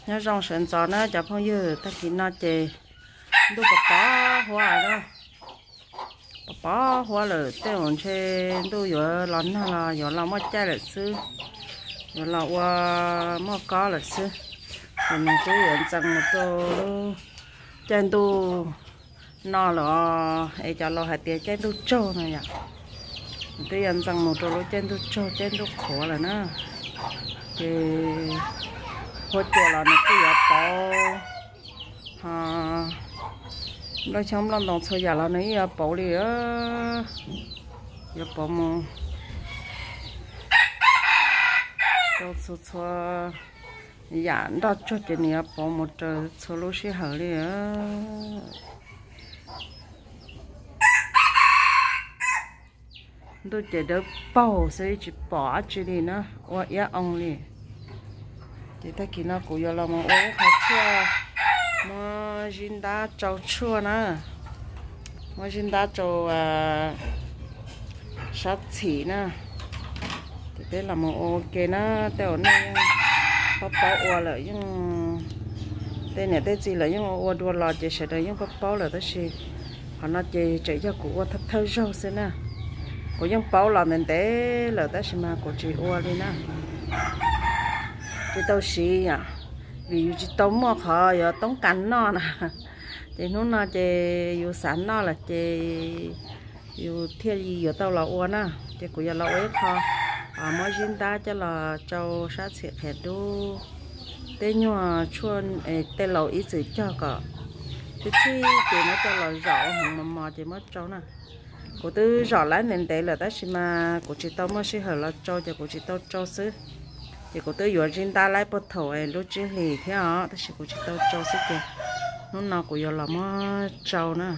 Nyob zoo sawv ntxov na cov phooj ywg, tag kis no ces ntuj pov pov huab na, pov pov huab lawm, tej zaum ntshe ntuj yuav los nag los yuav los muaj caij lawm xwb, yuav los ua muaj kob lawm xwb. Ces nws twb yuav ntxees mus rau lub caij ntuj no lawm os, es cov laus hais tias caij ntuj tsaug no yom. Nws twb yuav ntxees mus rau lub caij ntuj tsaug, caij ntuj qhuav lawm na. Ces huab cua los nws kuj yuav pauv, ho nplooj xyoob nplooj ntoo txhua yam los nws yeej yuav pauv li, yuav pauv mus rau txhua txhua yam nroj tsuag ces nws yuav pauv mus raws txhua lub sij hawm li. Ntuj ces dawb paug xwb, tsis pom dab tsi li na, ua iab oo li. Ces tag kis no kuv yuav los mus ua ib qho tshuaj, muab zib ntab tsau tshuaj na, muab zib ntab tsau sab txhim na. Ces peb los mus ua ua ke na, tej zaum nej yeej paub paub ua lawm, yeej tej niam tej txiv lawv yeej ua ua dua los ces sawv daws yeej paub paub lawm, tab sis qhov no ces tseem yog kuv ua thawj thawj zaug xwb na. Kuv yeej paub los ntev ntev lawm tab sis mas kuv tsis ua li na, tsis tau siv yom, vim yus tsis tau muaj qhov yuav toob kas noj na. Ces hnub no ces yus xav noj lawm ces yus thiaj li yuav tau los ua na. Ces kuv yuav los ua ib qho, muab zib ntab coj los tsau sab txhim qhiav dub, tej nyuag tshuaj tej laus ib txwm cog kom txhij txhij ces muab coj los zaum hmoov mos mos ces muab tsau na. Kuv twb zaum laib ntev ntev lawm tab sis mas kuv tsis tau muaj sij hawm los tsau ces kuv tsis tau tsau xwb. Ces kuv twb yuav zib ntab laib puag thaum lub tsib hlis thiab os, tab sis kuv tsis tau tsau xwb ces hnub no kuv yuav los muab tsau na.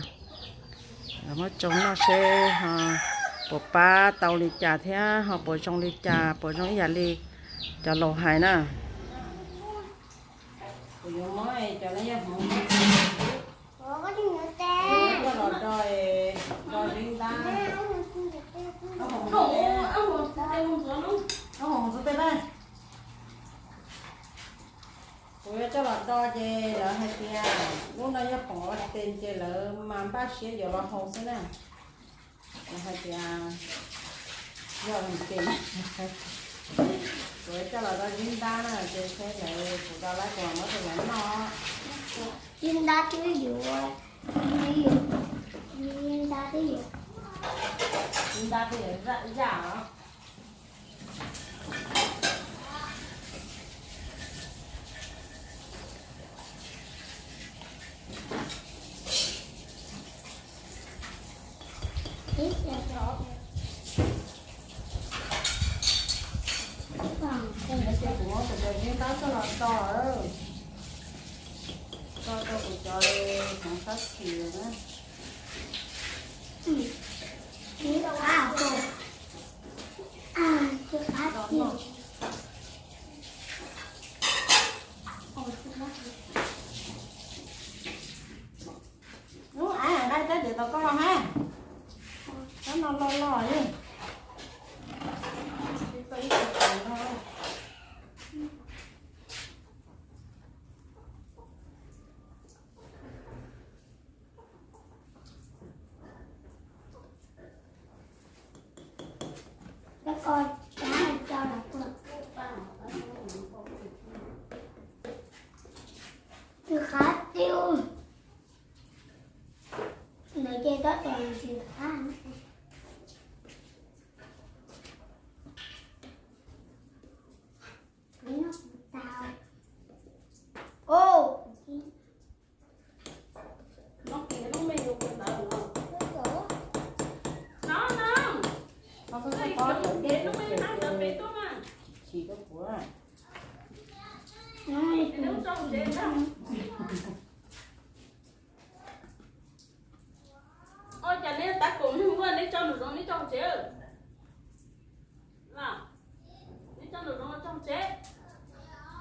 Los muab tsau noj seb ho puas pab tau li cas thiab ho puas zoo li cas, puas zoo ib yam li cov laus hais na. Kuv yuav muab cov no yog hmoov coj los do, do zib ntab. Koj hu mus txug tej na. Kuv yuav coj los do ces lawv hais tias lub no yog pom tes ces lawv mas npaj siab yuav los haus xwb na. Lawv hais tias yog ces kuv yuav coj los do zib ntab na, ces seb lawv, kuv do lawv kuv muab rau lawv noj. Zib ntab twb yuav, zib ntab twb yuav, zib ntab twb yuav zaj zaj os. Ces kuv muab kuv cov zib ntab coj los do, do rau kuv cov hmoov sab txhim na. Ub, av nqa rab diav tom koj los ha. Rab no loj loj li. Tus qab tiu, lawv ces tab tom ntsis qab. Ua cas neb tab kaum neeg nkuaj neb tso nraum zoov neb tso hauv tsev? Neb tso nraum zoov tso hauv tsev.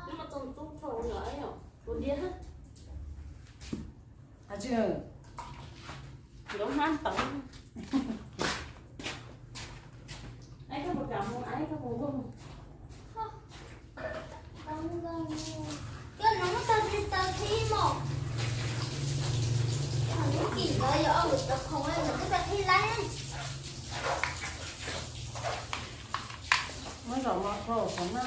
Neb mas txog tub tso yom, tus diab. Yuav hmab ntawv. Koj puas kam mus, koj puas nkuaj mus? Cov yog ob lub cov khoom, muab zaum mov rau saum no,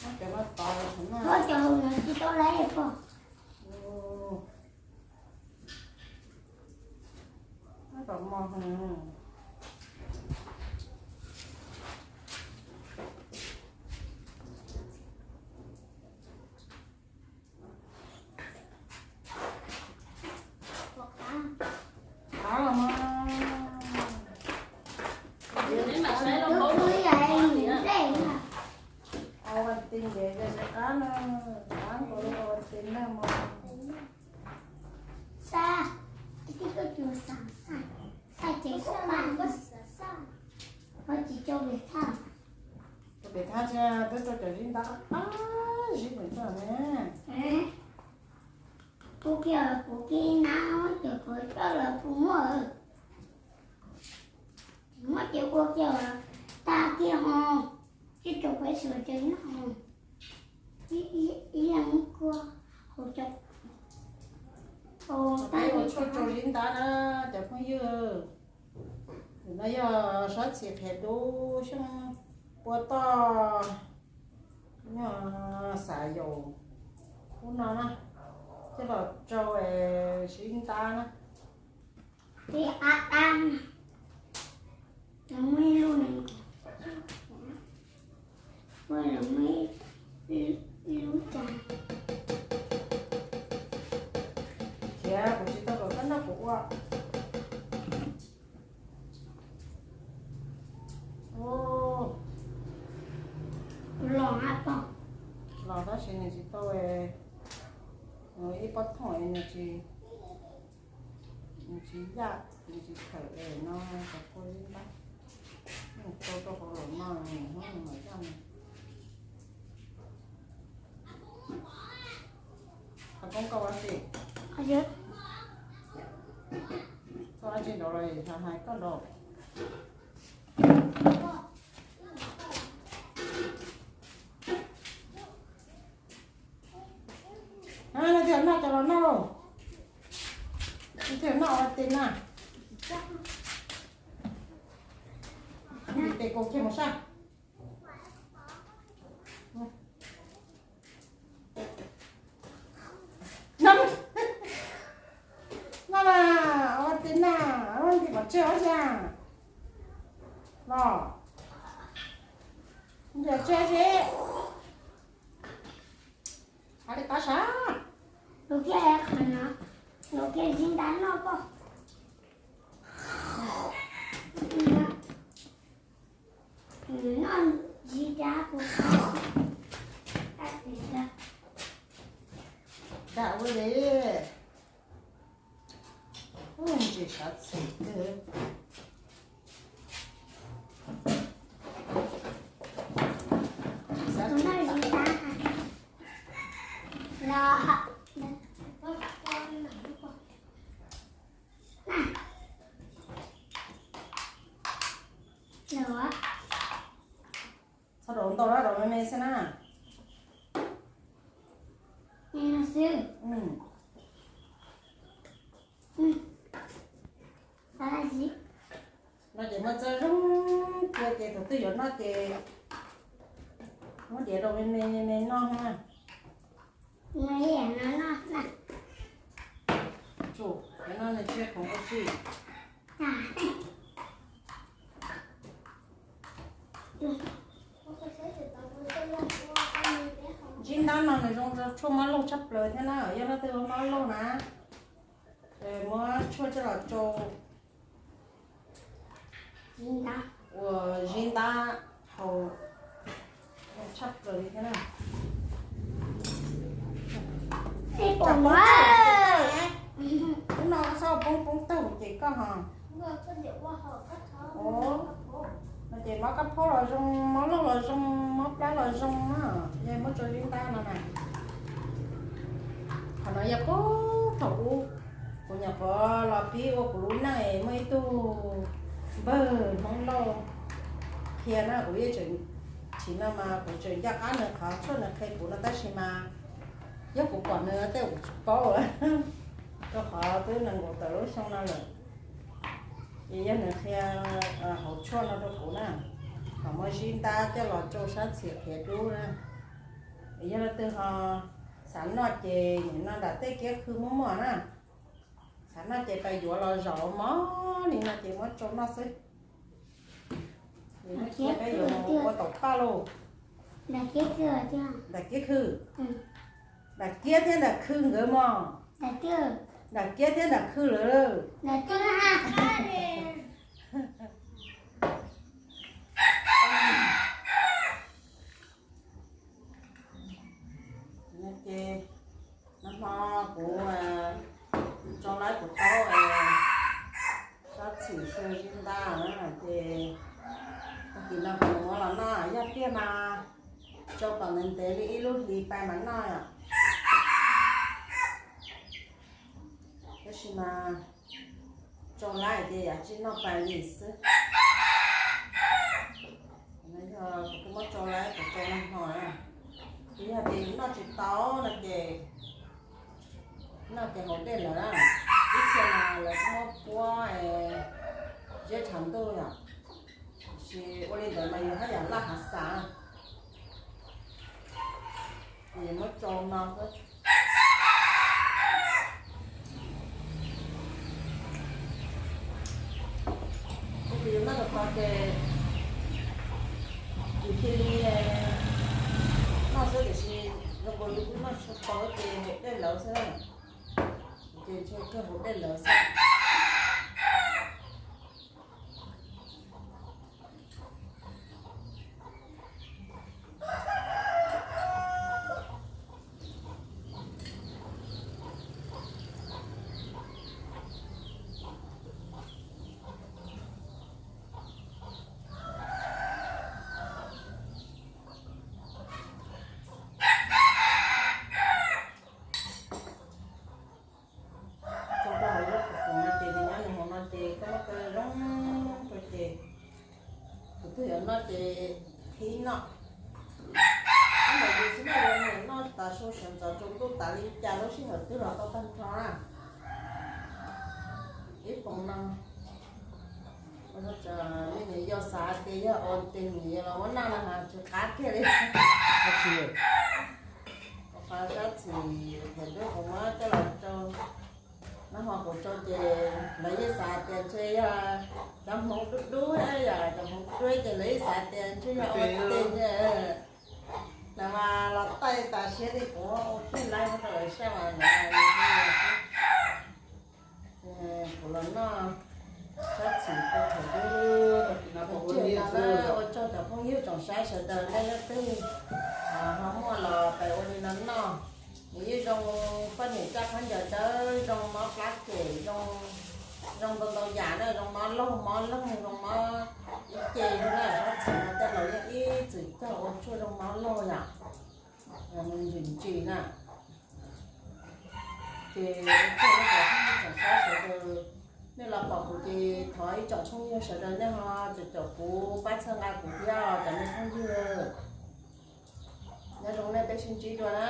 muab cov no tov rau saum no. Muab cov hauv no tsis tau lawm pog. Muab zaum mov. Qab los mas. Ua Valentine ces qab na, qab nkaus li ua Valentine na mog. Xab, ib tib koj tsuas xav xaj, xaj ces kuv pab, koj tsis tso pem thaj. Tso pem thaj thiab, twb tso cov zib ntab qab zib pem thaj ne. Kuv kiag, kuv kiag na, cov kuv coj los kuv muab, muab ces ua kiag tag kiag ho, tsis tau peb sawv daws noj. Ib leeg ib kua, hauv cov, hauv tag. Peb ua tshuaj rau zib ntab na cov phooj ywg. Ntawm no yog sab txhim qhiav dub xyoob pua toj, yog xav yaum ub no na, coj los rau zib ntab na. Peb ab dab, muaj ib lub, muaj ib lub cas. Thiab kuv tsis tau kom koj noj kuv ua. Los, los tab sis nws tsis tau, ib pob thooj nws tsis, nws tsis yaj, nws tsis khawm no, cov kua zib ntab, nws tau rau hauv los no, nws mam yaj no. Koj ua tsi? Koj ua tsi nraud los hais koj nraud. Leej twg noj cov los noj lauj. Leej twg noj ua tis na. Ntim tes kaus kiag mus sab. Noj na, ua tis na, ntim pov tseg ua xya. Los, ntim tseg si. Hais li qab sab. Los kiag qhov no, los kiag zib ntab noj koj. Noj zib ntab kuv. Dam ua li. Ntsis sab txim kawg. Ntsis sab txim. Txhob rau ntau na, rau me me xwb na. No ces muab txawb zoo cia ces thaum twg yuav noj ces muab diav rau me me me me noj na. Tsum, no nws tsis khoom ua si. Zib ntab no nws zoo rau tshuaj mab laug tshaj plaws thiab na, yog leej twg ua mab laug na, muab tshuaj coj los rau ua zib ntab haus tshaj plaws li thiab na. Ub no koj txhob poob poob taug ces koj ho. No ces mob kab phaub los zoo, mob laug los zoo, mob plab los zoo na, yog muab rau zib ntab no na. Qhov no yog puag thaum ub kuv nyuam qhuav los pib ua kuv lub neej, muaj ib tug npawg Hmoob Lauj qhia na, kuv yeej tseem, tsim no mas kuv tseem nco qab nws qhov tshuaj nws qhia kuv no tab sis mas yog kuv pom nws tej kuv tsis paub. Rau qhov twb nees nkaum tawm lub xyoo no lawm, ces yog nws qhia hauv tshuaj no rau kuv na, kom muab zib ntab coj los tsau sab txhim qhiav dub na. Yog leej twg ho xav noj ces nim no nram tej kiab khw muaj muaj na. Xav noj ces pais yuav los zaum mog li no ces muab tsau noj xwb. Peb yuav ua taum paj lauj. Nram kiab khw, nram kiab thiab nram khw nkawd mog. Nram kiab thiab nram khw lawm. Ces nag hmo kuv tsau laib kuv taub sab txhim xyaw zib ntab ces tag kis no kuv muab los noj, yog tiag mas tsau kom ntev ntev li ib lub hlis pais mas noj yom. Tab sis mas tsau laib ces yam tsis noj pais li xwb. Yog kuv twb muab tsau laib kuv tsau nag hmo na, yog tias yus noj tsis tau no ces noj ces haus dej lawm na. Ib txhia mas lawv kuj muab puab ziab tshav ntuj yom, tiam sis ua li ntawd mas yus haj yam laj hav xav. Ces muab tsau no xwb. Ces yus noj tau ces yus cia li noj xwb, tiam sis zoo nkaus yus twb noj tsis tau ces haus dej lawv xwb. Ces ntshe kawg haus dej lawv xwb. Tsau rau hauv lub qhov khoom no ces nws nyob nws hauv no ces koj muab kaw zoo rau ces tus twg yuav noj ces qhib noj. Ib yam yus xwb noj, yus noj tas su sawv ntxov tsaus ntuj tas li cas lub sij hawm twg los tau tag nrho na. Ib poom no, nej nws yog xav tias yog ua tes nws yuav los muab noj no mas tsis qab kiag li. Kuv qhov sab txhim qhiav dub kuv muab coj los tsau, nag hmo kuv tsau ces lawv yeej xav tias ntshe yog cov hmoov dub dub, yog cov hmoov dub ces lawv yeej xav tias ntshe yog ua tes. Lawv mas los taij tas siab li kuv ua kiag laib rau lawv saib mas lawv kuv los noj sab txhim rau qhov dub. Ua tsaug cov phooj ywg tsoom saib sawv daws, nej leej twg ho muaj los pais ua li no noj. Nws yeej zoo poj niam caj khaub ncaws dawb, zoo mob plab kem, zoo ntau ntau yam na, zoo mob laug mob leeg, zoo mob ib ce xwb na. Sab txhim no tej laus yeej ib txwm cog ua tshuaj zoo mob laug yom, mus ntsim ntsim na. Ces ua tsaug nej cov phooj ywg tsoom saib sawv daws, nej los pom kuv ces thov ib tsoom phooj ywg sawv daws nej ho caum caum kuv, pab txhawb nqa kuv thiab os cov me phooj ywg. Nyob zoo nej, peb sib ntsib dua na.